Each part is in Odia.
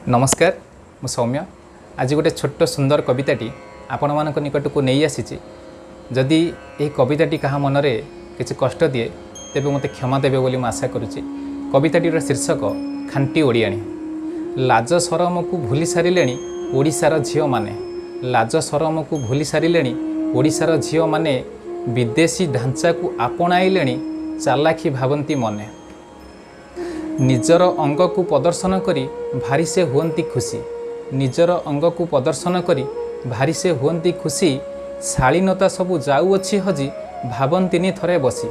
ନମସ୍କାର, ମୁଁ ସୌମ୍ୟ। ଆଜି ଗୋଟେ ଛୋଟ ସୁନ୍ଦର କବିତାଟି ଆପଣମାନଙ୍କ ନିକଟକୁ ନେଇ ଆସିଛି। ଯଦି ଏହି କବିତାଟି କାହା ମନରେ କିଛି କଷ୍ଟ ଦିଏ, ତେବେ ମୋତେ କ୍ଷମା ଦେବେ ବୋଲି ମୁଁ ଆଶା କରୁଛି। କବିତାଟିର ଶୀର୍ଷକ ଖାଣ୍ଟି ଓଡ଼ିଆଣୀ। ଲାଜ ସରମକୁ ଭୁଲି ସାରିଲେଣି ଓଡ଼ିଶାର ଝିଅମାନେ, ଲାଜ ସରମକୁ ଭୁଲି ସାରିଲେଣି ଓଡ଼ିଶାର ଝିଅମାନେ, ବିଦେଶୀ ଢାଞ୍ଚାକୁ ଆପଣାଇଲେଣି, ଚାଲାଖି ଭାବନ୍ତି ମନେ। ନିଜର ଅଙ୍ଗକୁ ପ୍ରଦର୍ଶନ କରି ଭାରି ସେ ହୁଅନ୍ତି ଖୁସି, ନିଜର ଅଙ୍ଗକୁ ପ୍ରଦର୍ଶନ କରି ଭାରି ସେ ହୁଅନ୍ତି ଖୁସି। ଶାଳୀନତା ସବୁ ଯାଉଅଛି ହଜି, ଭାବନ୍ତିନି ଥରେ ବସି।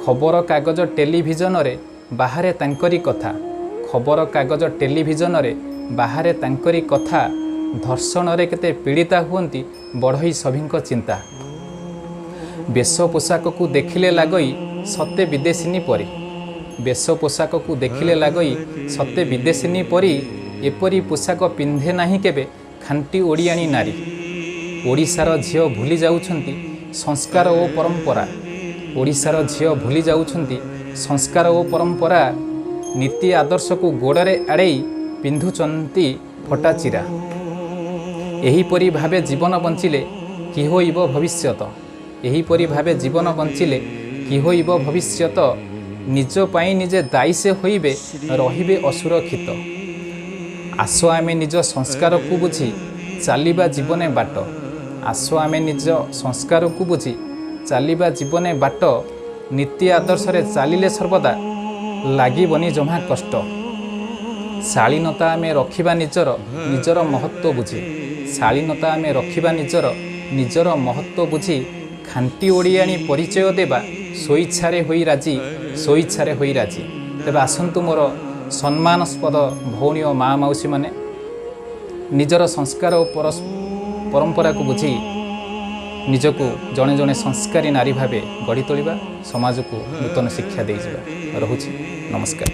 ଖବରକାଗଜ ଟେଲିଭିଜନରେ ବାହାରେ ତାଙ୍କରି କଥା, ଖବରକାଗଜ ଟେଲିଭିଜନରେ ବାହାରେ ତାଙ୍କରି କଥା। ଧର୍ଷଣରେ କେତେ ପୀଡ଼ିତା ହୁଅନ୍ତି, ବଢ଼ଇ ସଭିଙ୍କ ଚିନ୍ତା। ବେଶ ପୋଷାକକୁ ଦେଖିଲେ ଲାଗଇ ସତେ ବିଦେଶିନୀ ପରି, ବେଶ ପୋଷାକକୁ ଦେଖିଲେ ଲାଗଇ ସତେ ବିଦେଶିନୀ ପରି। ଏପରି ପୋଷାକ ପିନ୍ଧେ ନାହିଁ କେବେ ଖାଣ୍ଟି ଓଡ଼ିଆଣୀ ନାରୀ। ଓଡ଼ିଶାର ଝିଅ ଭୁଲି ଯାଉଛନ୍ତି ସଂସ୍କାର ଓ ପରମ୍ପରା, ଓଡ଼ିଶାର ଝିଅ ଭୁଲି ଯାଉଛନ୍ତି ସଂସ୍କାର ଓ ପରମ୍ପରା। ନୀତି ଆଦର୍ଶକୁ ଗୋଡ଼ରେ ଆଡ଼େଇ ପିନ୍ଧୁଛନ୍ତି ଫଟା ଚିରା। ଏହିପରି ଭାବେ ଜୀବନ ବଞ୍ଚିଲେ କି ହୋଇବ ଭବିଷ୍ୟତ, ଏହିପରି ଭାବେ ଜୀବନ ବଞ୍ଚିଲେ କି ହୋଇବ ଭବିଷ୍ୟତ? ନିଜ ପାଇଁ ନିଜେ ଦାୟୀ ସେ ହୋଇବେ, ରହିବେ ଅସୁରକ୍ଷିତ। ଆସ ଆମେ ନିଜ ସଂସ୍କାରକୁ ବୁଝି ଚାଲିବା ଜୀବନେ ବାଟ, ଆସ ଆମେ ନିଜ ସଂସ୍କାରକୁ ବୁଝି ଚାଲିବା ଜୀବନେ ବାଟ। ନୀତି ଆଦର୍ଶରେ ଚାଲିଲେ ସର୍ବଦା ଲାଗିବନି ଜମା କଷ୍ଟ। ଶାଳୀନତା ଆମେ ରଖିବା ନିଜର, ନିଜର ମହତ୍ତ୍ୱ ବୁଝି, ଶାଳୀନତା ଆମେ ରଖିବା ନିଜର, ନିଜର ମହତ୍ତ୍ୱ ବୁଝି। ଖାଣ୍ଟି ଓଡ଼ିଆଣୀ ପରିଚୟ ଦେବା ସ୍ୱଇଚ୍ଛାରେ ହୋଇ ରାଜି, ସ୍ୱଇଚ୍ଛାରେ ହୋଇ ରାଜି। ତେବେ ଆସନ୍ତୁ ମୋର ସମ୍ମାନସ୍ପଦ ଭଉଣୀ ଓ ମା ମାଉସୀମାନେ, ନିଜର ସଂସ୍କାର ଓ ପରମ୍ପରାକୁ ବୁଝି ନିଜକୁ ଜଣେ ଜଣେ ସଂସ୍କାରୀ ନାରୀ ଭାବେ ଗଢ଼ି ତୋଳିବା, ସମାଜକୁ ନୂତନ ଶିକ୍ଷା ଦେଇଯିବା। ରହୁଛି, ନମସ୍କାର।